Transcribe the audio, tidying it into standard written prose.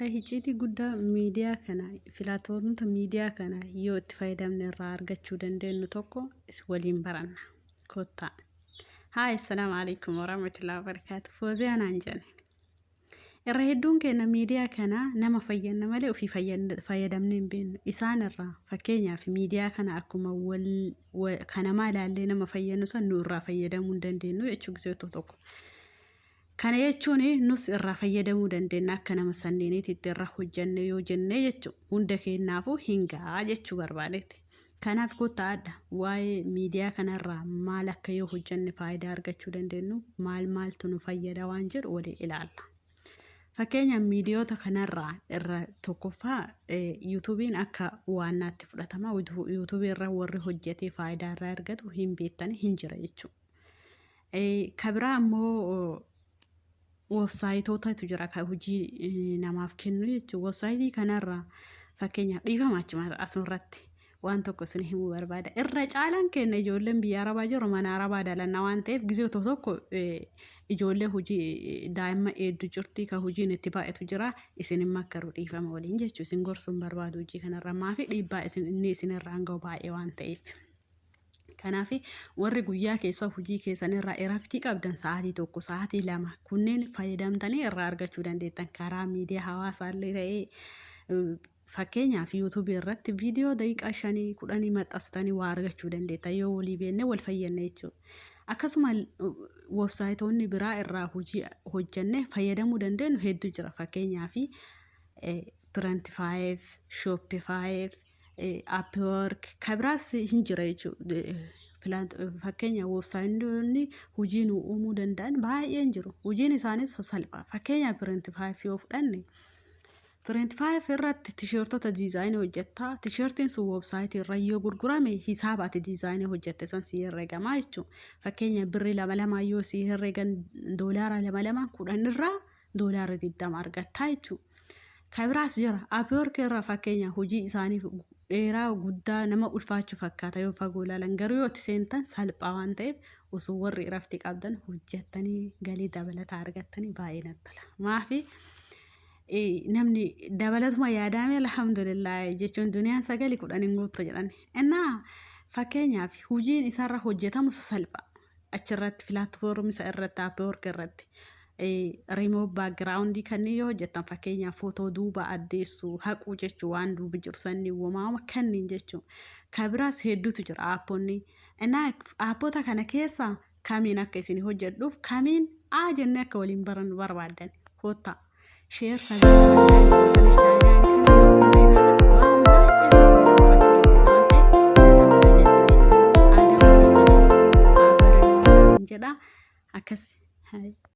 Adha hicciitii guddaa miidiyaa kana filaatoormota miidiyaa kana yoo itti fayyadamne irraa argachuu dandeenyu tokko waliin baranna. Kottaa. Haa, assalaamu alaikum warahmatullahi wabarakaatu. Fooziyaa naan jedhe. Irra hedduun keenya miidiyaa kana nama fayyanna malee ofii fayyadamnee hin beeknu. Isaan irraa fakkeenyaaf miidiyaa kana akkuma wal kanamaa ilaallee nama fayyannu san nu irraa fayyadamuu hin dandeenyu jechuu gisee tokko tokko. Kana jechuun nus irraa fayyadamuu dandeenya akka nama sanneeniititti irra hojjanne yoo jenne jechuudha. Hunda keenyaafuu hin ga'a jechuu barbaadeeti. Kanaaf kottaa adda waa'ee miidiyaa kanarraa maal akka yoo hojjanne faayidaa argachuu dandeenyu, maal maaltu nu fayyada waan jedhu walii ilaalla. Fakkeenyaaf miidiyoota kanarraa irra tokkoffaa yuutuubiin akka waannaatti fudhatama. Yuutuubii irra warri hojjetee faayidaa irraa argatu hin beektani hin jira jechuudha. Ka biraa immoo websaayitootatu jira kan hojii namaaf kennu jechuudha. Websaayitii kanarraa fakkeenyaaf, dhiifama, achuma asumarratti waan tokko isin himuu barbaada. Irra caalaan keenya ijoolleen biyya Arabaa jiru mana Arabaa dalanna waan ta'eef, gizee tokko tokko ijoollee hojii daa'imman hedduu jirti, kan hojiin itti baay'atu jira. Isin hin makkaru, dhiifama waliin jechuudha. Isin gorsuun barbaadu hojii kanarra maafi dhiibbaa isin inni isinirraan ga'u baay'ee waan ta'eef. Kanaaf warri guyyaa keessa hojii keessan irraa iraftii qabdan, sa'aatii 1, sa'aatii 2 kunneen fayyadamtanii irraa argachuu dandeettan karaa miidiyaa hawaasaallee ta'ee, fakkeenyaaf yuutuubii irratti viidiyoo daqiiqaa 5, 10 maxxansitanii waa argachuu dandeettan yoo walii beekne wal fayyadne jechuudha. Akkasuma websaayitoonni biraa irraa hojii hojjannee fayyadamuu dandeenyu hedduu jira. Fakkeenyaaf Printify, Shopify, Upwork kan biraas hin jira jechuudha. Fakkeenya websaayitoonni hojii nu uumuu danda'an baay'een jiru. Hojiin isaanis sasalphaa. Fakkeenya Printify yoo fudhanne, Printify irratti tisheertota diizaayinii hojjettaa. Tisheertiin sun websaayitii irra yoo gurgurame, hisaaba ati diizaayinii hojjette san si herregamaa jechuudha. Fakkeenya birrii lama lamaa yoo si herregan, doolaara lama lama 10 irraa doolaara 20 argattaa jechuudha. Kan biraas jira. Upwork irra fakkeenya hojii isaanii dheeraa guddaa nama ulfaachuu fakkaata yoo fagoo ilaalan, garuu yoo itti seentan salphaa waan ta'eef, osoo warri irafti qabdan hojjettanii galii dabalataa argattanii baay'ee natti tola. Maafi namni dabalatuma yaadaame alhamdulillah jechuun duniyaan sagali 10 hin guuttu jedhan. Innaa fakkeenyaaf hojiin isarra hojjetamu sasalpha. Achirratti filaatfoormii isa irratti, Upwork irratti remove background kanneen yoo hojjettan, fakkeenyaaf footoo duuba addeessuu, haquu jechuu, waan duuba jiru sanni womaama kanneen jechuu. Kan biraas hedduutu jira aapponni. Innaa aappota kana keessa kamiin akka isin hojjedhuuf, kamiin A jennee akka waliin barannu barbaaddan, kottaa. Share, subscribe gootanii chaanaali kana yoo hundeetan, waan baay'ee barachuu dandeenya waan ta'eef, kottaa jajjabeessuu, aadaa jajjabeessuu, haa barannu isiniin jedha. Akkas.